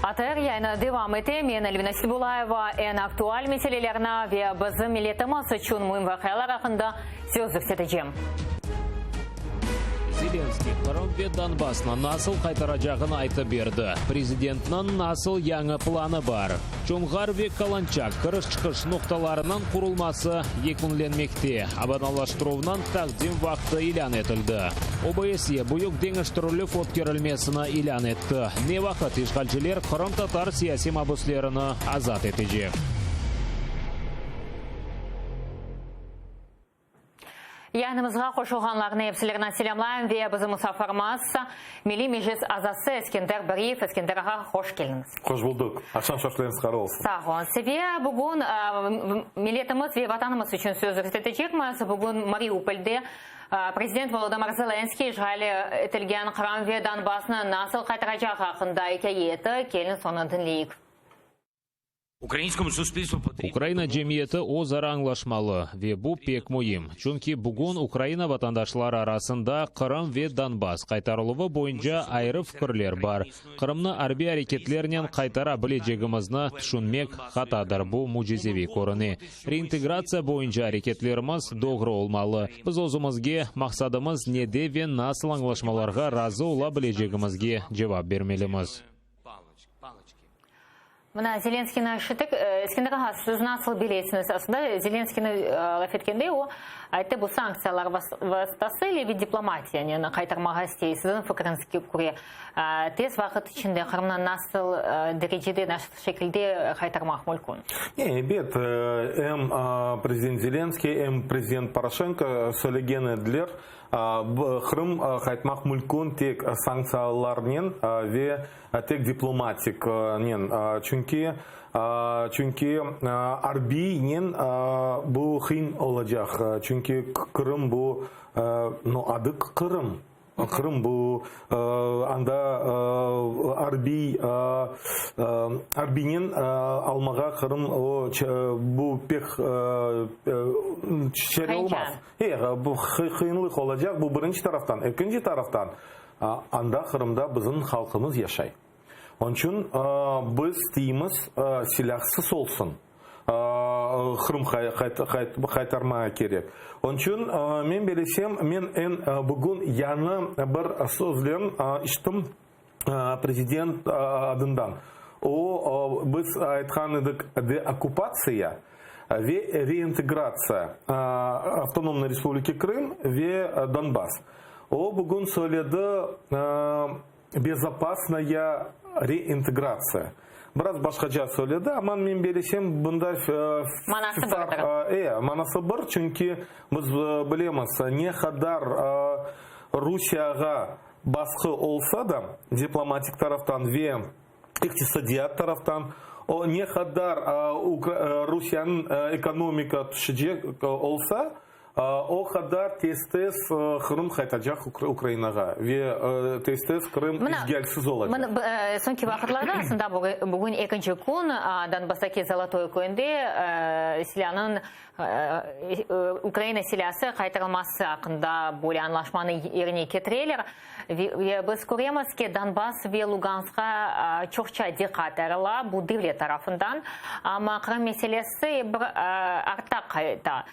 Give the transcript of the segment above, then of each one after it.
ATR yayını devam ete. Men Elvina Sebulayeva eñ aktual meselelerni ve bizim milletimiz içün müim vaqialar aqqında söz yürsetecem. Zelenskıy, Qırım ve Donbasnı nasıl qaytaracağını aytıp berdi, Prezidentniñ nasıl yañı planı bar? Çonğar ve Kalançak kiriş-çıqış noqtalarınıñ qurulması yekünlenmekte, abadanlaştıruvnıñ taqdim vaqtı ilân etildi. OBSYE büyük deñiştirilüv ötkerilmesini ilân etti. Ne vaqıt işğalciler qırımtatar siyasiy mabüslerini azat etecek? Yayınımızğa qoşulğanlarnı epsilerini selâmlayım ve bizim musafirimiz, Milliy Meclis azası Eskender Bariyev. Eskender ağa, hoş keldiñiz. Hoş bulduk. Aqşam şörtleriñiz qara olsun. Sağ oluñ. Seviye, bugün milletimiz ve Vatanımız içün söz yürsetecekmiz. Bugün Mariupolde prezident Volodımır Zelenskıy işğal etilgen Qırım ve Donbasnı nasıl qaytaracağı aqqında ikâye etti. Keliñiz onı diñleyik. Ukraina cemiyeti öz ara añlaşmalı, ve bu pek müim, çünki bugün Ukraina vatandaşları arasında Qırım ve Donbass qaytarıluvı boyunca ayrı fikirler bar. Qırımnı arbiy areketlernen qaytara bilecegimizni tüşünmek hatadır, bu mücizeviy körüne. Reintegratsiya boyunca areketlerimiz doğru olmalı. Biz özümizge, maqsadımız nede ve nasıl añlaşmalarğa razı ola bilecegimizge cevap bermelimiz. Mına, Zelenskıynı eşittik. Eskender ağa, siz nasıl bilesiñiz? Aslında, Zelenskıynı laf etkende o, ayttı, bu sanktsiyalar vastası ile ve diplomatiyanen qaytarmağa istey. Siziñ fikriñizge köre, tez vaqıt içinde Qırımnı nasıl derecede, nasıl şekilde qaytarmaq mümkün? Ne, ebet, em prezident Zelenskıy, em prezident Poroşenko söylegen ediler, Qırım qaytmaq mümkün tek sanktsiyalarnen ve Tek diplomatiknen, çünki, çünki arbiynen bu qıyın olacaq, çünki Qırım bu, no, adı Qırım, Qırım bu, anda arbiy, arbiynen almağa Qırım o, bu pek çare olmaz. Bu qıyınlıq olacaq, bu birinci taraftan. Ekinci taraftan, Anda, Qırımda bizim halqımız yaşay. Onıñ içün biz deymiz, silâhsız olsun, Qırım qaytarmağa kerek. Onıñ içün men belesem, men eñ bugün yañı bir sözlen işittim prezident adından. O, biz aytqan edik, deokkupatsiya ve reintegratsiya Avtonomnıy Respubliki Krım ve Donbass. O, bugün söyledi, bezopasnaya reintegratsiya. Biraz başqaca söyledi, amma men belesem, bunda Manası birdir. E, manası bir, çünki biz bilemiz, ne qadar Rusiyağa basqı olsa da, diplomatik taraftan ve iqtisadiyat taraftan, o ne qadar Rusiyanıñ ekonomika tüşecek olsa, O qadar tez-tez Qırım qaytacaq Ukrainağa ve tez-tez Qırım işğalsiz olacaq. Mına, soñki vaqıtlarda, aslında bugün ekinci kün, Donbasstaki Zolotoye köyünde silânıñ, Ukraina silâsı qaytarılması aqqında böyle añlaşmanı yerine ketireler. Ve biz köremiz ki, Donbass ve Luganskqa çoqça diqqat ayırıla bu devlet tarafından, amma Qırım meselesi bir artta qayta.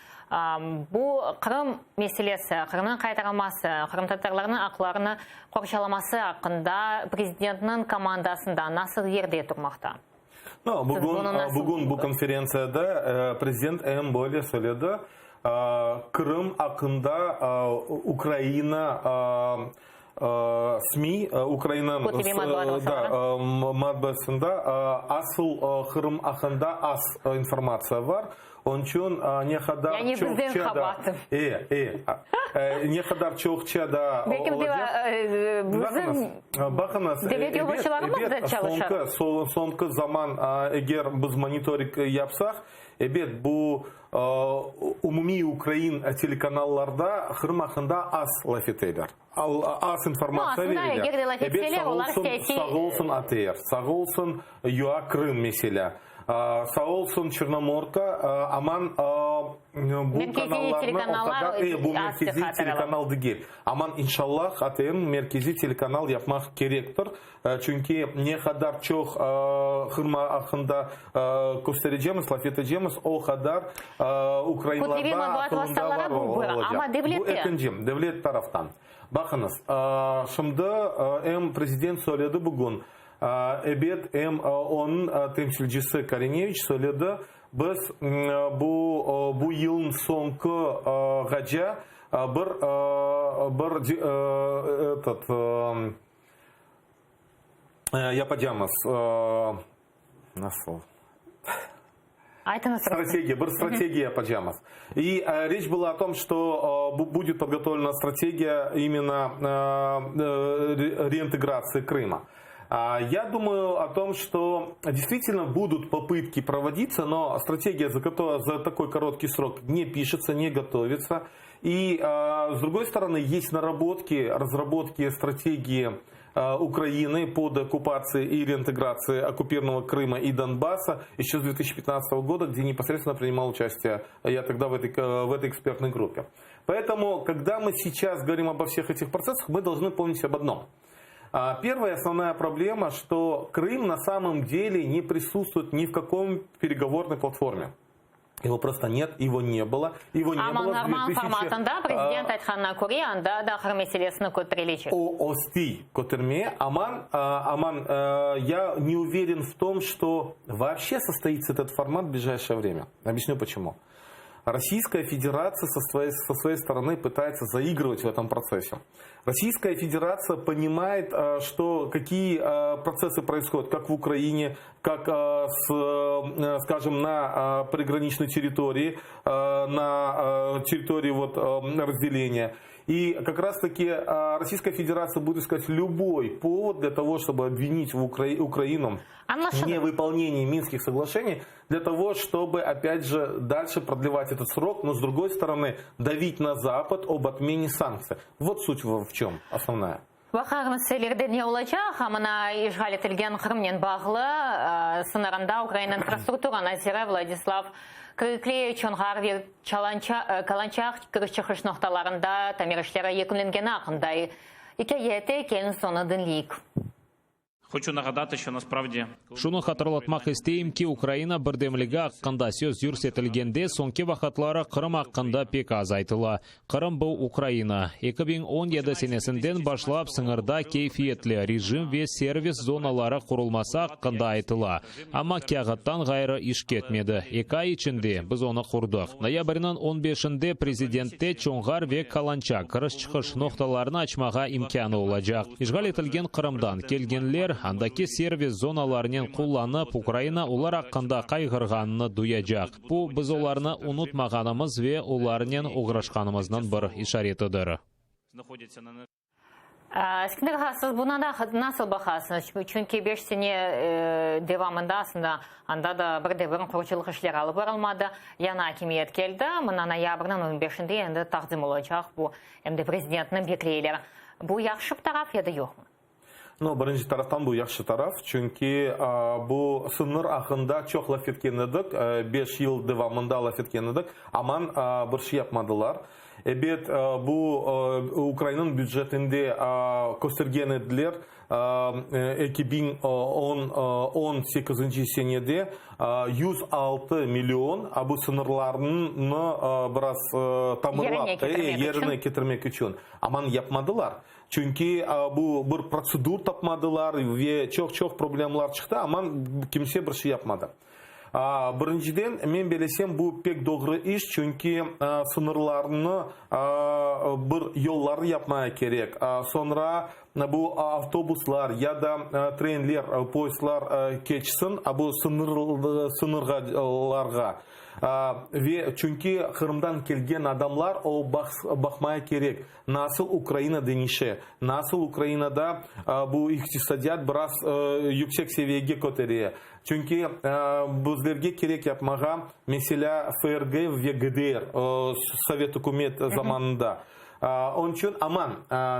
Bu Qırım meselesi, Qırımnıñ qaytarılması, qırımtatarlarnıñ aqlarını qorçalaması aqqında prezidentniñ komandasında nasıl yerde turmaqta? No, bugün, bugün bu konferentsiyada prezident em böyle söyledi, Qırım aqqında Ukraina SMİ, Ukraina matbuatında asıl Qırım aqqında az informatsiya bar. Onıñ içün ne qadar Yani çoqça bizden da qabaatım. E, e, ne qadar çoqça da Belki de olacaq. bizim Baqıñız, baqıñız, devlet ebet, yolbaşçılarımız da ebet, çalışar. soñki, soñki zaman eger biz monitoring yapsaq, ebet, bu umumiy ukrain telekanallarda Qırım aqqında az laf eteler, az No, informatsiya aslında bereler. eger de laf Ebet, etseler, sağ olar olsun, siyasiy sağ olsun ATR, sağ olsun UA Krım, meselâ. Sağ olsun Çernomorka, aman bu Merkeziy kanallarnı o telekanallar qadar, e, bu az merkeziy çıqartırlar. telekanal degil. Aman inşallah ATM merkeziy telekanal yapmaq kerektir. Çünki ne qadar çoq Qırım aqqında kösterecemiz, laf etecemiz, o qadar Kütleviy ukrainlarda matbuat aqılında vastaları var bu bir, olacaq. amma Bu devlette. ekinci, devlet taraftan. Baqıñız, şimdi em prezident söyledi bugün, ebet, em onıñ temsilcisi Korineviç söyledi, biz bu bu yılnıñ soñki-ğace bir bir etot yapacamız, nasıl? Aytıñız. Strategiya, bir strategiya yapacamız. И речь была о том, что будет подготовлена стратегия именно реинтеграции Крыма. Я думаю о том, что действительно будут попытки проводиться, но стратегия за, за такой короткий срок не пишется, не готовится. И с другой стороны, есть наработки, разработки стратегии Украины по деоккупации и реинтеграции оккупированного Крыма и Донбасса еще с 2015 года, где непосредственно принимал участие я тогда в этой экспертной группе. Поэтому, когда мы сейчас говорим обо всех этих процессах, мы должны помнить об одном. Первая основная проблема, что Крым на самом деле не присутствует ни в каком переговорной платформе. Его просто нет, его не было. Его не Amma было с Normand 2000, formatında prezident aytqanına köre, anda da Qırım meselesini köterilecek. O osti köterme, aman, aman, я не уверен в том, что вообще состоится этот формат в ближайшее время. Объясню почему. Российская Федерация со своей стороны пытается заигрывать в этом процессе. Российская Федерация понимает, что какие процессы происходят, как в Украине, как, с, скажем, на приграничной территории, на территории вот, разделения. И как раз-таки Российская Федерация будет искать любой повод для того, чтобы обвинить в Украину Anlaşıldı. в невыполнении Минских соглашений, для того, чтобы, опять же, дальше продлевать этот срок, но, с другой стороны, давить на Запад об отмене санкций. Вот суть в чем основная. Baqarmız ileride ne olacaq, mına işğal etilgen Qırımnen bağlı sıñırında Ukraina infrastruktura naziri Vladislav Krıkley Çonğar ve Kalançak kiriş-çıqış noqtalarında tamir işleri yekünlengeni aqqında ikâye ete, keliñiz onı diñleyik. Хочу нагадати, що насправді Şunı hatırlatmaq isteyim ki, Ukraina birdemligi aqqında söz yürsetilgende soñki vaqıtları Qırım aqqında pek az aytıla. Qırım bu Ukraina. 2017 senesinden başlap sıñırda keyfiyetli rejim ve servis zonaları qurulması aqqında aytıla. Amma kâğıttan ğayrı iş ketmedi. Eki ay içinde biz onı qurdıq. Noyabrniñ 15-inde prezidentte Çonğar ve Kalançak kiriş-çıqış noqtalarını açmağa imkânı olacaq. İşğal etilgen Qırımdan kelgenler andaki servis zonalarınen qullanıp, Ukraina olar aqqında qayğırğanını duyacaq. Bu, biz olarnı unutmağanımız ve olarnen oğraşqanımıznıñ bir işaretidir. Eskender ağa, siz buna da nasıl baqasıñız? Çünki 5 sene devamında aslında anda da bir de bir qurucılıq işleri alıp barılmadı. Yañı akimiyet keldi. Mına noyabrniñ 15-inde endi taqdim olacaq bu. Em de prezidentni bekleyler. Bu yahşı bir taraf ya da yoqmı? No, birinci taraftan bu yahşı taraf, çünki bu sıñır aqqında çoq laf etken edik, 5 yıl devamında laf etken edik, aman bir şey yapmadılar. Ebet, bu Ukrainanıñ bücetinde köstergen ediler, 2018 senede 106 million, bu sıñırlarnı biraz tamırlap, yerine ketirmek içün, aman yapmadılar. Çünki bu bir protsedur tapmadılar ve çoq-çoq problemler çıqtı, amma kimse bir şey yapmadı. Birinciden, men belesem, bu pek doğru iş, çünki sıñırlarnı bir yollar yapmaya kerek. Soñra bu avtobuslar ya da trenler, poyezdlar keçsin bu sıñırlarğa. Ve çünki Qırımdan kelgen adamlar o baqmaya kerek, Nasıl Ukraina deñişe, nasıl Ukrainada bu iqtisadiyat biraz yüksek seviyege kötere. Çünki bizlerge kerek yapmağa, meselâ, FRG ve GDR, Sovet ükümet zamanında. Onıñ içün, aman,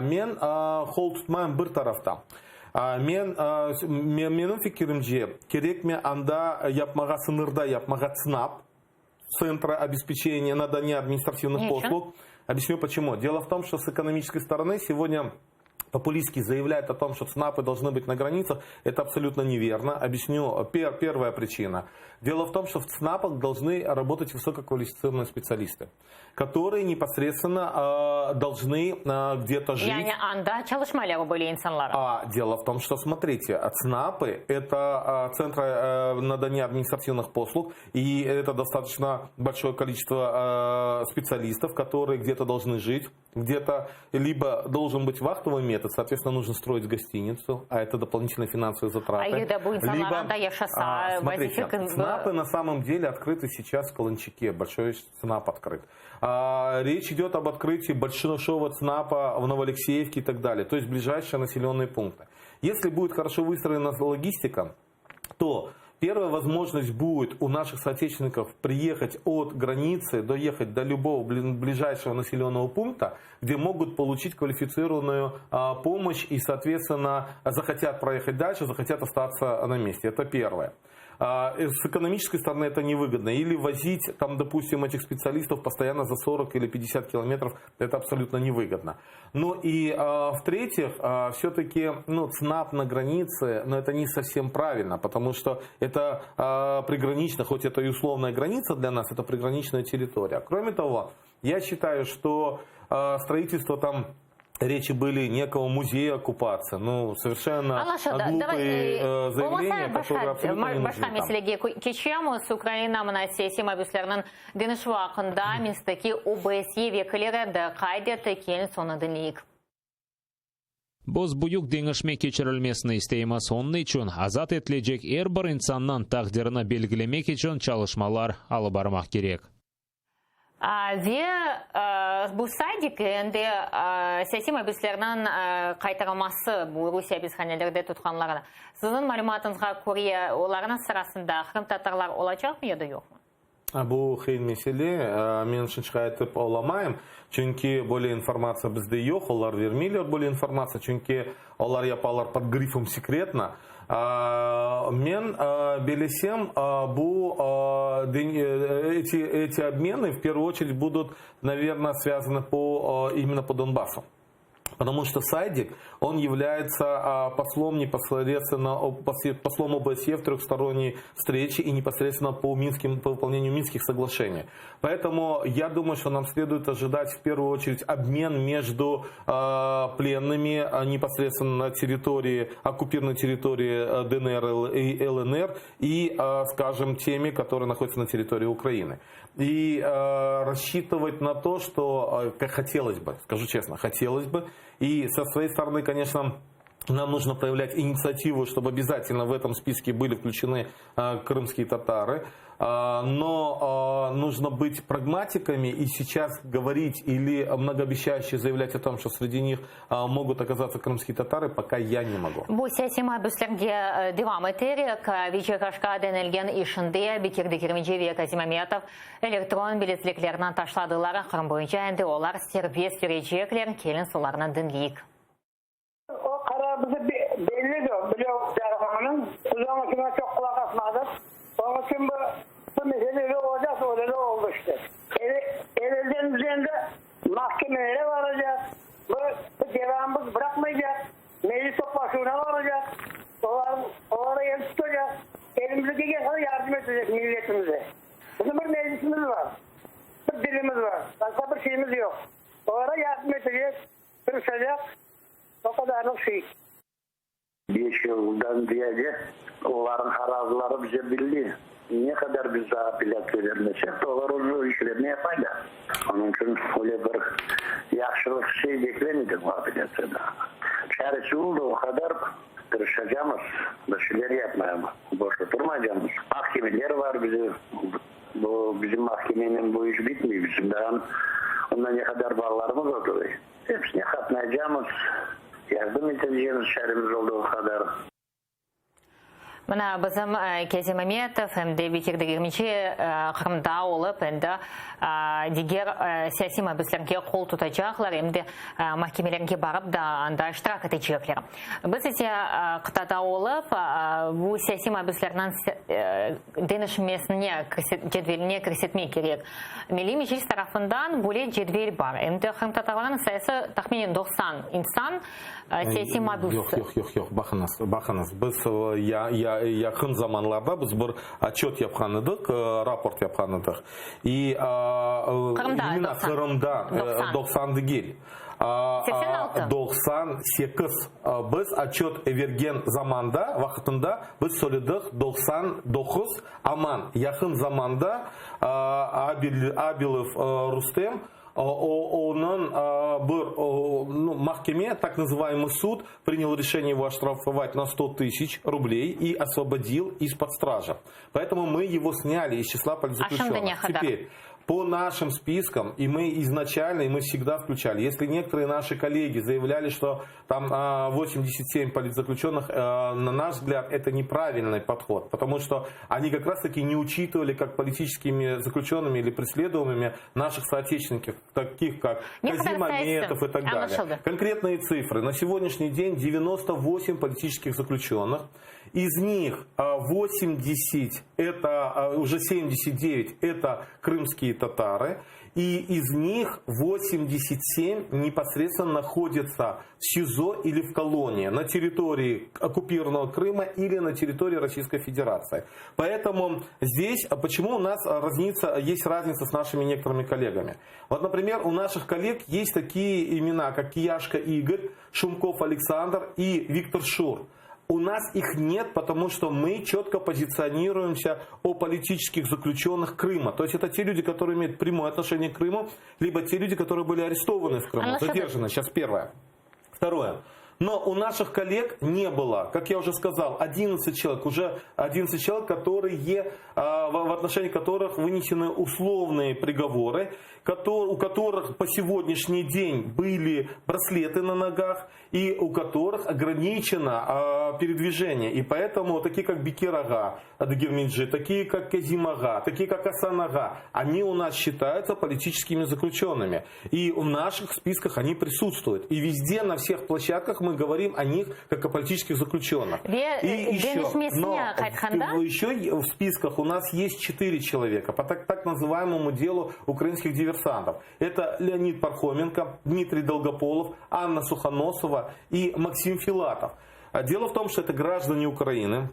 men qol tutmayım bir tarafta. Men, menim fikirimce, kerekmi anda yapmağa, sıñırda yapmağa TSNAP, Центра обеспечения надания административных послуг. Объясню почему. Дело в том, что с экономической стороны сегодня популистски заявляют о том, что ЦНАПы должны быть на границах, это абсолютно неверно. Объясню. Первая причина. Дело в том, что в ЦНАПах должны работать высококвалифицированные специалисты, которые непосредственно должны где-то жить. Yani anda çalışmalı böyle insanlar. А дело в том, что, смотрите, ЦНАПы – это центры надания административных послуг, и это достаточно большое количество специалистов, которые где-то должны жить, где-то либо должен быть вахтовый метод, соответственно, нужно строить гостиницу, а это дополнительные финансовые затраты. А eger de bu insanlar anda yaşasa, смотрите, ЦНАПы на самом деле открыты сейчас в Каланчаке, большой ЦНАП открыт. Речь идет об открытии большого ЦНАПа в Новоалексеевке и так далее, то есть ближайшие населенные пункты. Если будет хорошо выстроена логистика, то первая возможность будет у наших соотечественников приехать от границы, доехать до любого ближайшего населенного пункта, где могут получить квалифицированную помощь и, соответственно, захотят проехать дальше, захотят остаться на месте. Это первое. С экономической стороны это невыгодно. Или возить, там, допустим, этих специалистов постоянно за 40 или 50 километров, это абсолютно невыгодно. Ну и в-третьих, все-таки ну, ЦНАП на границе, но это не совсем правильно, потому что это пригранично, хоть это и условная граница для нас, это приграничная территория. Кроме того, я считаю, что строительство там речи были некого музея оккупации. Ну, совершенно Añlaşıldı. глупые заявления, которые абсолютно не нужны Başqa там. Meselege keçemiz. Ukraina siyasiy mabüsleriniñ deñişüvi aqqında Minskteki OBSE vekilleri de qayd etti. Keliñ onı diñleyik. Biz büyük deñişme keçirilmesini isteymiz. Onıñ içün azat etilecek er bir insannıñ taqdirini belgilemek içün çalışmalar alıp barmaq kerek. Ve bu Saydik endi siyasiy mabüslerniñ qaytarılması bu Rusiye apishanelerde tutqanlarını. Siziñ malümatıñızğa köre olarnıñ sırasında qırımtatarlar olacaqmı ya da yoqmı? Bu qıyın mesele, men şunca aytıp olamayım, çünki böyle informatsiya bizde yoq, olar bermeyler böyle informatsiya, çünki olar yapalar под грифом секретно. Men bellesem, bu эти обмены в первую очередь будут, наверное, связаны именно по Донбассу. Потому что Сайдик, он является послом непосредственно, послом ОБСЕ в трехсторонней встрече и непосредственно по выполнению Минских соглашений. Поэтому я думаю, что нам следует ожидать в первую очередь обмен между пленными непосредственно на территории, оккупированной территории ДНР и ЛНР и, скажем, теми, которые находятся на территории Украины. И рассчитывать на то, что, как хотелось бы, скажу честно, хотелось бы. И со своей стороны, конечно, нам нужно проявлять инициативу, чтобы обязательно в этом списке были включены крымские татары. Но нужно быть прагматиками и сейчас говорить или многообещающе заявлять о том, что среди них могут оказаться крымские татары, пока я не могу. Bu siyasiy mabüslerge devam eterek, Veciye Kaşka denilgen işinde Bekir Degermenci ve Kazim Ametov elektron bilezliklerini taşladılar. Qırım boyunca endi olar serbest yürecekler. Keliñ olarnı diñleyik. O karar bize belliydi, biliyor yargının. Biz onun için çok kulak asmadık. Onun için bu mesele öyle olacak, öyle de oldu işte. Elden üzerinde mahkemelere varacak. Bu devamımız bırakmayacak. Meclis toplaşığına varacak. Onlara el tutacak. Elimizdeki gelse yardım edecek milletimize. Bizim bir meclisimiz var. Bir dilimiz var. Başka bir şeyimiz yok. Onlara yardım edecek, tırışacak. O kadarlık şey. 5 yıldan ziyade onların harazları bize belli. Ne kadar biz apellâtsiya vermesek de olar öz işlerini yapaylar. Onun için öyle bir yaxşılıq şey beklemedik bu apellâtsiyada. Çaresi oldu o kadar tırışacağımız, bir şeyler yapmaya, boş oturmayacağımız. Mahkemeler var bizi. Bu bizim mahkemenin bu iş bitmiyor. Bizim daha ondan ne kadar balalarımız oldu. Hepsine qatnayacağımız, yardım edeceğimiz çaremiz olduğu kadar. Mına, bizim Kezim Ametov em de Bekir Degermenci Qırımda olıp, endi diger siyasiy mabüslerge qol tutacaqlar, em de mahkemelerge barıp da anda iştirak etecekler. Biz ise qıtada olıp, bu siyasiy mabüslerniñ deñişmesine, cedveline kirsetmek kerek. Milliy Meclis tarafından böyle cedvel bar. Em de qırımtatarlarnıñ sayısı tahminen 90 insan. Siyasiy mabüs. Yoq, yoq, yoq, yoq, baqıñız, baqıñız, biz ya, ya, yaqın zamanlarda biz bir otçöt yapqan edik, raport yapqan edik. İ, Qırımda, imенно Qırımda 90 degil, 86. 98. Biz otçöt bergen zamanda, vaqıtında biz söyledik 99, aman yaqın zamanda Abilov Rustem Onıñ bir, nu, mahkeme, tak nazıvaemıy sud, prinyal reşeniye ego oştrafovat na 100 tısyaç rubley i osvobodil iz-pod straja. Poetomu mı ego snyali iz çisla politizaklüçönnıh. Teper, po našim spiskam, i mı iznaçalno, i mı vsegda vklüçali, esli nekоторые naşı kollegi zayavlyali, çto tam 87 политзаключенных, на наш взгляд, это неправильный подход, потому что они как раз-таки не учитывали как политическими заключенными или преследуемыми наших соотечественников, таких как Казим Аметов и так далее. Конкретные цифры. На сегодняшний день 98 политических заключенных. Из них 80, это уже 79, это крымские татары. И из них 87 непосредственно находятся в СИЗО или в колонии на территории оккупированного Крыма или на территории Российской Федерации. Поэтому здесь, почему у нас разница, есть разница с нашими некоторыми коллегами. Вот, например, у наших коллег есть такие имена, как Кияшко Игорь, Шумков Александр и Виктор Шур. У нас их нет, потому что мы четко позиционируемся о политических заключенных Крыма. То есть это те люди, которые имеют прямое отношение к Крыму, либо те люди, которые были арестованы в Крыму, задержаны. Сейчас первое. Второе. Но у наших коллег не было, как я уже сказал, 11 человек, уже 11 человек, которые, в отношении которых вынесены условные приговоры, у которых по сегодняшний день были браслеты на ногах и у которых ограничено передвижение. И поэтому такие, как Бекир ağa Дегерменджи, такие, как Казим ağa, такие, как Асан ağa, они у нас считаются политическими заключенными. И в наших списках они присутствуют. И везде, на всех площадках мы говорим о них, как о политических заключенных. И еще, но еще в списках у нас есть 4 человека по так, так называемому делу украинских диверсантов. Это Леонид Пархоменко, Дмитрий Долгополов, Анна Сухоносова и Максим Филатов. Дело в том, что это граждане Украины,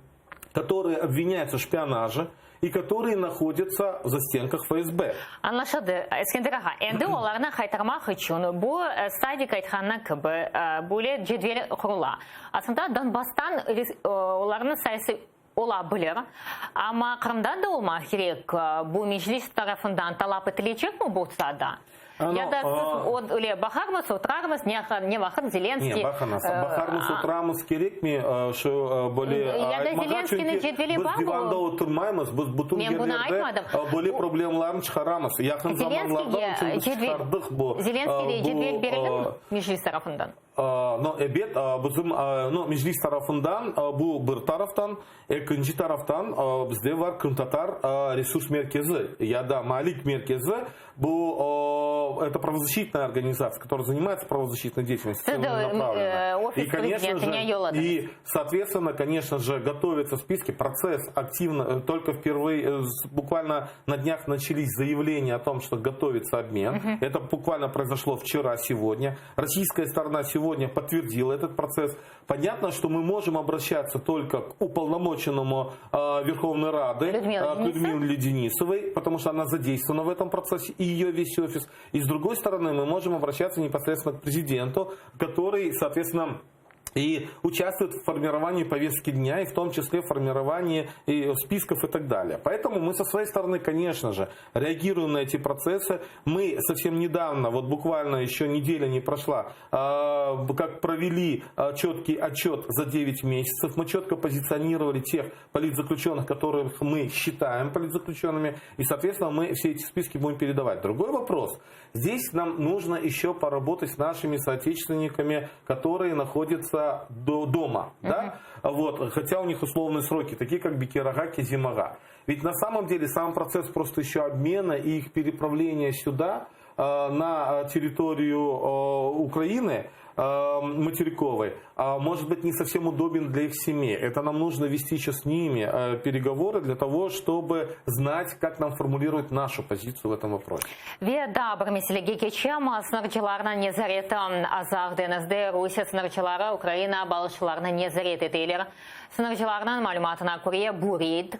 которые обвиняются в шпионаже и которые находятся в застенках ФСБ. Añlaşıldı, Eskender ağa. Endi olarnı qaytarmaq içün bu Sadik aytqanı kibi böyle cedvel qurula. Aslında Donbasstan olarnıñ sayısı ola bilir, amma Qırımdan da olmaq kerek. Bu Meclis tarafından talap etilecekmi bu sada? Ya da siz öyle baqarmız, oturarmız, ne vaqıt Zelenskiy... Ne, baqıñız, baqarmız, oturamız kerekmi, şu böyle aytmağa, çünki biz divanda oturmaymız, biz bütün yerlerde böyle problemlarnı çıqaramız. Yaqın zamanlarda içün biz çıqardıq bu... Zelenskiyge cedvel berildi mi Meclis tarafından? No, ebet, bizim, no, Meclis tarafından, bu bir taraftan, ekinci taraftan bizde var Qırımtatar resurs merkezi ya da Malik merkezi, bu, это правозащитная организация, которая занимается правозащитной деятельностью целенаправленно. И, конечно же, и, соответственно, конечно же, готовятся списки, процесс активно, только впервые, буквально на днях начались заявления о том, что готовится обмен. Это буквально произошло вчера, сегодня. Российская сторона сегодня подтвердила этот процесс. Понятно, что мы можем обращаться только к уполномоченному Верховной Рады, к Людмиле Денисовой, потому что она задействована в этом процессе, и ее весь офис. И с другой стороны, мы можем обращаться непосредственно к президенту, который, соответственно, и участвует в формировании повестки дня, и в том числе в формировании и списков и так далее. Поэтому мы со своей стороны, конечно же, реагируем на эти процессы. Мы совсем недавно, вот буквально еще неделя не прошла, как провели четкий отчет за 9 месяцев, мы четко позиционировали тех политзаключенных, которых мы считаем политзаключенными, и, соответственно, мы все эти списки будем передавать. Другой вопрос. Здесь нам нужно еще поработать с нашими соотечественниками, которые находятся находятся дома, да, вот, хотя у них условные сроки, такие как Бекир-ага, Кязим-ага. Ведь на самом деле сам процесс просто еще обмена и их переправления сюда, на территорию Украины, материковой, может быть, не совсем удобен для их семей. Это нам нужно вести еще с ними переговоры для того, чтобы знать, как нам формулировать нашу позицию в этом вопросе. Ve daa bir meselege keçem, sıñırcılarnıñ nezareti. Azaq deñizde Rusiye sıñırcıları Ukraina balıqçılarını nezaret eteler. Sıñırcılarnıñ malümatına köre, bu reyd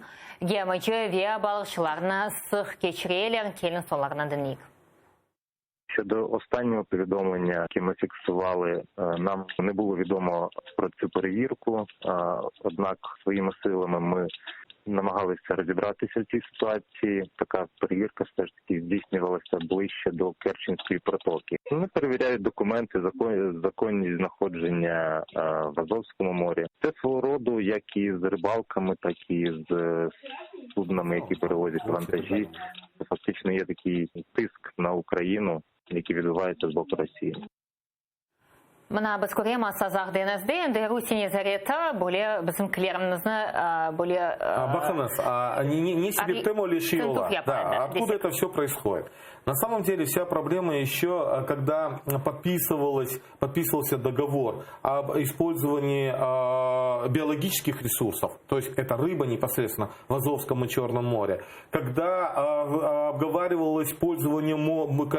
gemici ve balıqçılarnı sıq keçireler. Keliñ soñlarını diñleyik. Щодо останнього повідомлення, яке ми фіксували, нам не було відомо про цю перевірку, однак своїми силами ми намагалися розібратися в цій ситуації. Така перевірка все ж таки здійснювалася ближче до Керченської протоки. Вони перевіряють документи, законність знаходження в Азовському морі. Це свого роду, як і з рибалками, так і з суднами, які перевозять вантажі. Це фактично є такий тиск на Україну, який відбувається з боку Росії. Mına biz köremiz Azaq deñizde endi Rusiye nezareti böyle bizimkilerimizni böyle Baqıñız, ne sebepten öyle şey ola? Да, откуда это все происходит? На самом деле вся проблема еще, когда подписывалась, подписывался договор об использовании биологических ресурсов, то есть это рыба непосредственно в Азовском и Черном море, когда обговаривалось пользование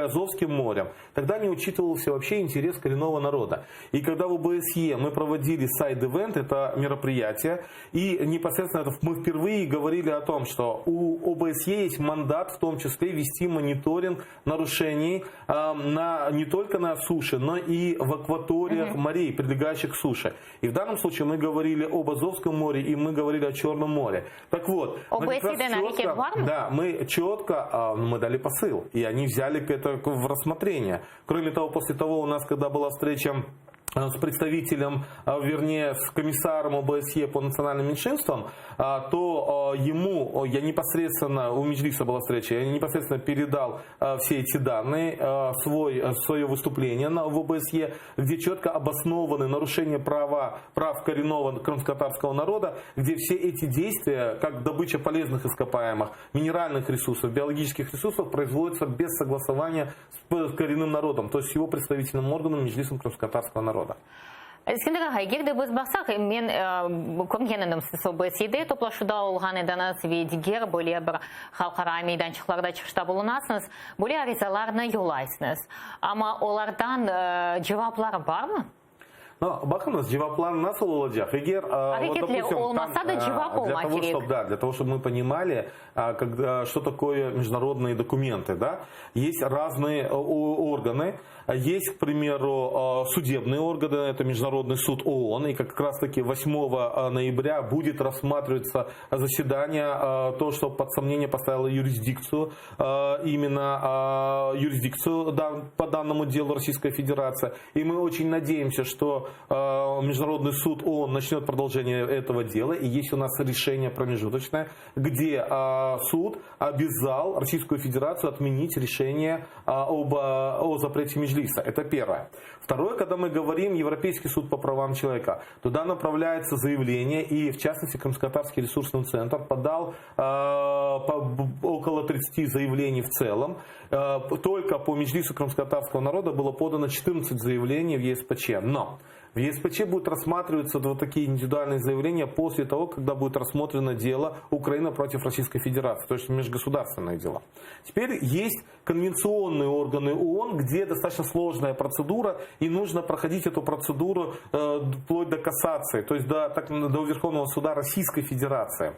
Азовским морем, тогда не учитывался вообще интерес коренного народа. И когда в ОБСЕ мы проводили side-event, это мероприятие, и непосредственно это мы впервые говорили о том, что у ОБСЕ есть мандат в том числе вести мониторинг нарушений не только на суше, но и в акваториях морей, прилегающих к суше. И в данном случае мы говорили об Азовском море и мы говорили о Черном море. Так вот, мы как раз четко, да, мы четко мы дали посыл, и они взяли это в рассмотрение. Кроме того, после того у нас, когда была встреча с представителем, вернее, с комиссаром ОБСЕ по национальным меньшинствам, то ему, я непосредственно, у Меджлиса была встреча, я непосредственно передал все эти данные, свой, свое выступление в ОБСЕ, где четко обоснованы нарушения прав коренного крымско-татарского народа, где все эти действия, как добыча полезных ископаемых, минеральных ресурсов, биологических ресурсов, производятся без согласования с коренным народом, то есть с его представительным органом Меджлисом крымско-татарского народа. Eskender ağa, eger de biz baqsaq, men körgen edim, siz OBSEde toplaşuvda olğan ediñiz ve diger böyle bir halqara meydançıqlarda çıqışta bulunasıñız, böyle arizalarnı yollaysıñız. Amma olardan cevaplar barmı? Но, baqıñız, cevaplar nasıl olacaq? Eger, вот, допустим, olmasa da cevap для того, чтобы, да, для того, чтобы мы понимали, когда, что такое международные документы, да, есть разные органы, есть, к примеру, судебные органы, это Международный суд ООН, и как раз-таки 8 ноября будет рассматриваться заседание, то, что под сомнение поставило юрисдикцию, именно юрисдикцию по данному делу Российская Федерация. И мы очень надеемся, что Международный суд ООН начнет продолжение этого дела, и есть у нас решение промежуточное, где суд обязал Российскую Федерацию отменить решение о запрете Меджлиса. Это первое. Второе, когда мы говорим Европейский суд по правам человека, туда направляется заявление, и в частности Крымско-Татарский ресурсный центр подал около 30 заявлений в целом. Только по Меджлису крымско-татарского народа было подано 14 заявлений в ЕСПЧ. Но в ЕСПЧ будут рассматриваться вот такие индивидуальные заявления после того, когда будет рассмотрено дело Украина против Российской Федерации, то есть межгосударственное дело. Теперь есть конвенционные органы ООН, где достаточно сложная процедура, и нужно проходить эту процедуру вплоть до кассации, то есть до Верховного суда Российской Федерации.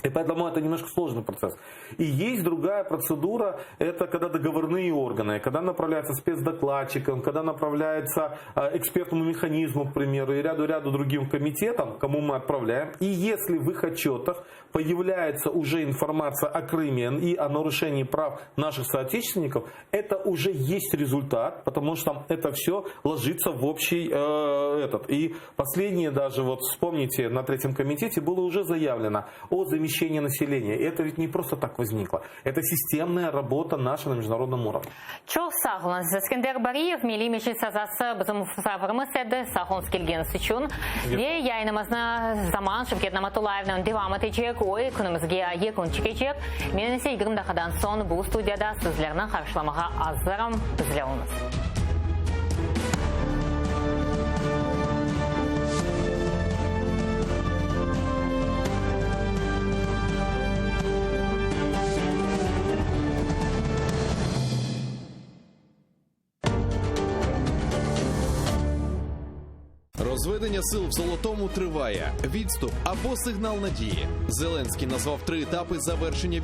И поэтому это немножко сложный процесс. И есть другая процедура, это когда договорные органы, когда направляется спецдокладчикам, когда направляется экспертному механизму, к примеру, и ряду-ряду другим комитетам, кому мы отправляем. И если в их отчетах появляется уже информация о Крыме и о нарушении прав наших соотечественников, это уже есть результат, потому что там это все ложится в общий этот. И последнее даже, вот вспомните, на третьем комитете было уже заявлено о замещении. перемещение населения. Это ведь не просто так возникло. Это системная работа наша на международном уровне. Çoq sağ oluñız. Eskender Bariyev, Milliy Meclis azası, bizim musafirimiz edi. Sağ oluñız kelgeniñiz içün. Ve yayınımıznı Zaman Şevket Namatullayevnen devam etecek. O, künümizge yekün çekecek. Men ise 20 daqqadan soñ bu studiyada sizlerni qarşılamağa azırım. Bizle oluñız. Розведення сил в Золотому триває. Відступ або сигнал надії. Зеленський назвав три етапи завершення.